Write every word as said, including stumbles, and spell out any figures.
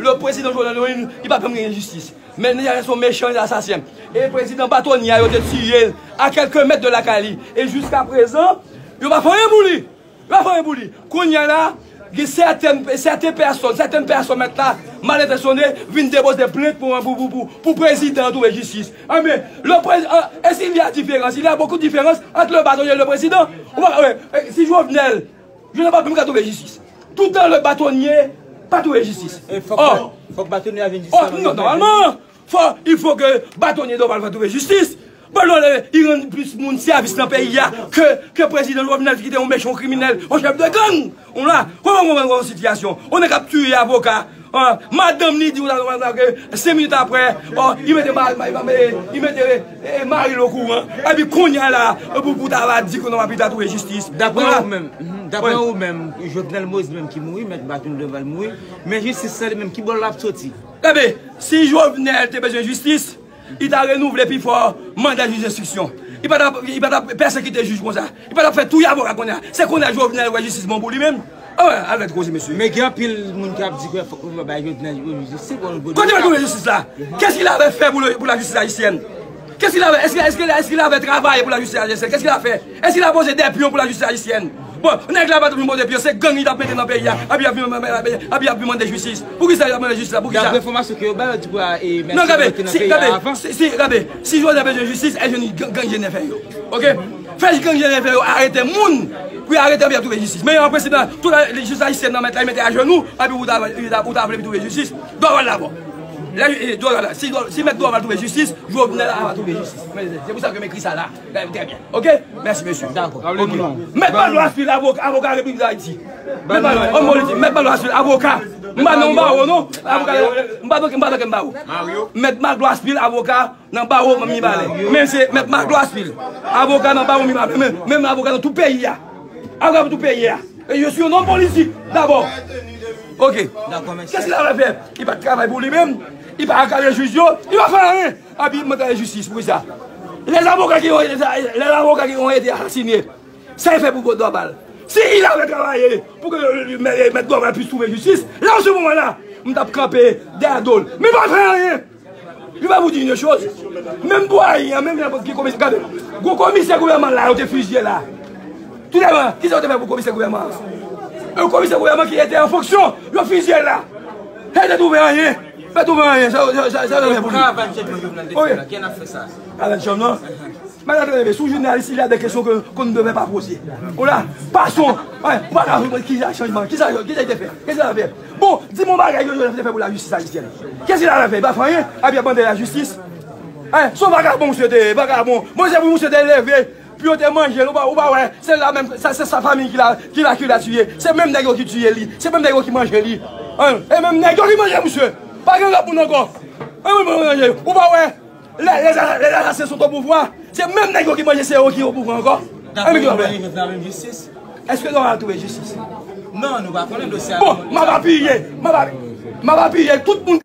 Le prezidan Jovenel Moïse, li p ap janm gen jistis. Men nèg la se yon mechan, yon asasen. E prezidan batonye a, yo te tiye l a kèlke mèt de lakay li. E jiska prezan, yo pa fè anyen pou li. Yo pa fè anyen pou li. Kounye a la, gen sèten, sèten pèsòn, sèten pèsòn mèt la, malentansyone, vin depoze plent pou, pou, pou, pou, pou prezidan an twouve jistis. Anben, le prez, an, est-ce qu'il y a différence? Il y a beaucoup de différence entre le bâtonnier et le président. Ou pa, wè, e, si Jovenel, Jovenel pa menm ka twouve jistis. Toutan le bâtonnier pa twouve jistis. E fòk, oh, fòk batonye a vin jis oh, non, nòmalman, fò, il faut que batonye Dorval va twouve jistis. Bon, lè, lè, li rann plis moun sèvis nan peyi a ke, ke prezidan Jovenel ki te yon mechan, yon kriminèl, yon chèf de gang. On la, kòman, kòman, kòman sitiyasyon? On nèg k ap tiye avoka. Ah, madanm li di w la, la, la, ke senk minit apre, oh, li mete ma, ma, ma, li mete, eh, mari l okouran. Epi kounye a la, pou, pou ta va di ke non, epi ta twouve jistis. Daprè ou menm, mhm, daprè ou menm, Jovenel Moïse menm ki mouri, mèt Batonye Dorval mouri, men jistis sa li menm, ki bò l ap soti? Gade, si Jovenel te bezwen jistis, li ta renouvle pi fò manda jij enstriksyon. Li pa t ap, li pa t ap pèsekite jij konsa. Li pa t ap fè touye avoka kounye a. Se kounye a Jovenel wè jistis bon pou li menm. Ah ouais, arrête koze, mesye. Men gen anpil moun k ap di ke fòk nou bay Jovenel jistis, bon, bon. Kote l twouve jistis la? Qu'est-ce qu'il avait fait pour le, pour la justice haïtienne? Qu'est-ce qu'il avait, est-ce qu'il, est-ce qu'il, est-ce qu'il avait travaillé pour la justice haïtienne? Qu'est-ce qu'il a fait? Est-ce qu'il a posé des pions pour la justice haïtienne? Bon, nèg la pa t ap poze pyon, se gang li t ap mete nan peyi a, epi y ap vin, epi y ap vin mande jistis. Poukisa y ap mande jistis la? Poukisa? Daprè enfòmasyon ke yo bay, yo di pou, e, non, gade, si, gade, si, si, gade, si Jovenel bezwen jistis, e jwenn gang, gang Jenèfè yo. Oke? Fè gang Jenèfè yo arete moun, pou yo arete, epi y ap twouve jistis. Men an prensip la, tout la, jistis ayisyen nan mèt la, li mete ajenou, epi ou ta, ou ta, ou ta vle twouve jistis. Dorval la bon. La, e, Dorval la, si, si mèt Dorval twouve jistis, Jovenel a va twouve jistis. Men se pou sa ke m ekri sa la. Trè byen. Oke? Mèsi, mesye. Dakò. Oke. Mèt Magloire Phil, avoka, avoka Repiblik Dayiti. Mèt Magloire, òm politik, Mèt Magloire Phil, avoka. M pa nan bawo, non. Avoka, m pa nan, m pa nan bawo. Mèt Magloire Phil, avoka nan bawo Mibalè. Men se Mèt Magloire Phil, avoka nan bawo Mibalè. Men, menm avoka nan tout peyi a. Avoka pou tout peyi a. E je suis un homme politique, d'abord. Oke. Dakò, mèsi. Qu'est-ce qu'il avait fait? Li pa t travay pou li menm. Li pa akadre jij yo. Li pa fè anyen. Epi mande jistis pou sa. Les avocats qui ont été, les avocats qui ont été assassinés, sa yo fè pou Dorval. Si il avait travaillé pour que, euh, mèt, mèt Dorval puisse trouver justice, là, en ce moment-là, m t ap kanpe dèyè do l. Men pa fè anyen. Je vais vous dire une chose. Menm pou Ayi an, menm lè ki komisè, gade, gwo komisè gouvèman la, yo te fizye la. Tout dèman, kisa yo te fè pou komisè gouvèman an? Yon komisè gouvèman ki te an fonksyon, yo fizye l la. Sa yo te twouve anyen. Pa twouve anyen. Sa, sa, sa, sa yo te fè pou li. Travay Jovenel te fè la, ki n ap fè sa? Travay chanm nan. Madan Trèneve, sou jounalis, il y a des questions que, qu'on ne devait pas poser. Ou la, passons. Ou pa ka reponn ki sa chanjman, ki sa, ki sa li te fè, ki sa l ap fè. Bon, di m yon bagay Jovenel te fè pou lajistis ayisyèn. Kisa l ap fè? Li pa fè anyen, epi ap mande lajistis. Hein, se yon vagabon misye te ye, vagabon. Bon, se pou misye te leve, pou yo te manje l, ou pa, ou pa wè, se la menm, sa, se sa fanmi ki la, ki la, ki la tiye. Se menm nèg yo ki tiye li, se menm nèg yo ki manje li. Hein, e menm nèg yo ki manje misye. Pa gen lòt moun ankò. Hein, ou pa wè, les, les, les assassins sont au pouvoir. Se menm nèg yo ki manje, se yo ki o pouvwa ankò. Daprè ou, Jovenel twouve jistis? Èske Jovenel twouve jistis? Non, nou pa konnen dosye a. Bon, m ap apiye, m ap api-, m ap apiye tout moun.